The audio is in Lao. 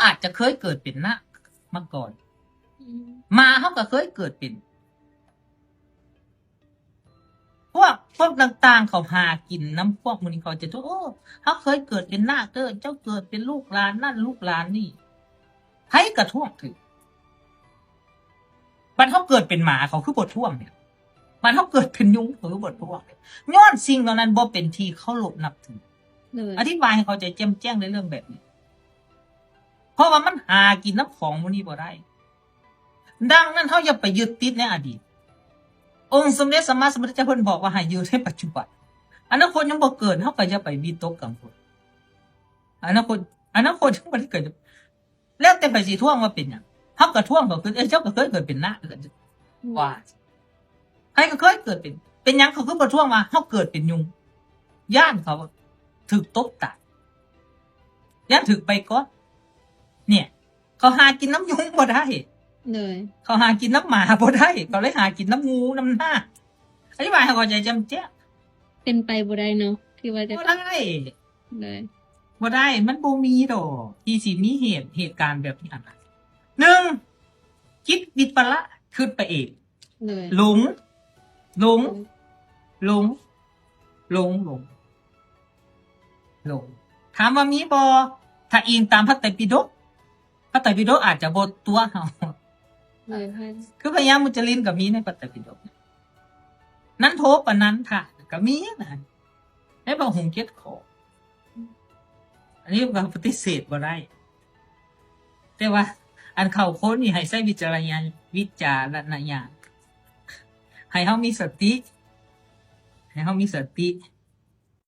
ອາດຈະເຄີຍເກີດເປັນນາກມາກ່ອນ. ອືມ ໝາເຮົາກໍເຄີຍເກີດເປັນ ພວກ ພວກຕ່າງໆ ເຂົາຫາກິນນຳພວກໝູ່ນີ້ ເຂົາຈະ ໂອ້ ເຮົາເຄີຍເກີດເປັນນາກເດີ ເຈົ້າເກີດເປັນລູກຫຼານນັ້ນລູກຫຼານນີ້ ໃຜກໍທ້ວງຖືກ. ບັດເຮົາເກີດເປັນໝາ ເຂົາຄືບໍ່ທ້ວງເດ? ບັດເຮົາເກີດເປັນຍຸງ ເຂົາຄືບໍ່ທ້ວງເດ? ຍ້ອນສິ່ງເຫຼົ່ານັ້ນບໍ່ເປັນທີ່ເຄົາລົບນັບຖື. ໂດຍ ອະທິບາຍໃຫ້ເຂົ້າໃຈແຈ່ມແຈ້ງໃນເລື່ອງແບບນີ້ ເພາະວ່າມັນຫາກິນນຳຂອງໝູ່ນີ້ບໍ່ໄດ້. ດັ່ງນັ້ນ ເຮົາຢ່າໄປຍຶດຕິດໃນອະດີດ. ອົງສົມເດັດສຳມາສຳພຸດທະເຈົ້າເພິ່ນບອກວ່າໃຫ້ຢູ່ໃນປັດຈຸບັນ. ອະນາຄົດຍັງບໍ່ເກີດ ເຮົາກໍຢ່າໄປວິຕົກກັງວົນ. ອະນາຄົດ ອະນາຄົດຍັງບໍ່ໄດ້ເກີດ ແລ້ວແຕ່ໃຜຊິທ້ວງວ່າເປັນຫຍັງ. ເຮົາກໍທ້ວງ ກໍຄື ເອີ ເຈົ້າກໍເຄີຍເກີດເປັນນາກຄືກັນ ວ່າ ໃຜກໍເຄີຍເກີດເປັນ. ເປັນຫຍັງເຂົາຄືບໍ່ທ້ວງວ່າເຮົາເກີດເປັນຍຸງ? ຢ້ານເຂົາຖືກຕົບຕາຍ ຢ້ານຖືກໄປກ່ອນ. ເນຍ ເຂົາຫາກິນນຳຍຸງບໍ່ໄດ້. ໂດຍ ເຂົາຫາກິນນຳໝາບໍ່ໄດ້ ເຂົາເລີຍຫາກິນນຳງູນຳນາກ. ອະທິບາຍໃຫ້ເຂົ້າໃຈແຈ່ມແຈ້ງ. ເປັນໄປບໍ່ໄດ້ເນາະ ທີ່ວ່າຈະ ບໍ່ໄດ້. ໂດຍ ບໍ່ໄດ້ ມັນບໍ່ມີດອກທີ່ຊິມີເຫດ ເຫດການແບບນີ້ຫັ້ນນະ. ໜຶ່ງ ຈິດວິປະລາດ ຄິດໄປເອງ. ໂດຍ ຫຼົງ ຫຼົງ ໂດຍ ຫຼົງ ຫຼົງ ຫຼົງ ຫຼົງ. ຖາມວ່າມີບໍ່? ຖ້າອີງຕາມພະໄຕປິດົກ ພະໄຕປິດົກອາດຈະບໍ່ຕົວະເຮົາ. ໂດຍ ຄືພະຍາມຸດຈະລິນກໍມີໃນພະໄຕປິດົກ. ນັນໂທປະນັນທະກໍມີນະ ໃນພະຫຸງເຈັດຂໍ້. ອັນນີ້ກໍປະຕິເສດບໍ່ໄດ້. ແຕ່ວ່າອັນເຂົ້າຄົນນີ້ໃຫ້ໃຊ້ວິຈາລະຍານ ວິຈາລະນະຍານ ໃຫ້ເຮົາມີສະຕິ ໃຫ້ເຮົາມີສະຕິ.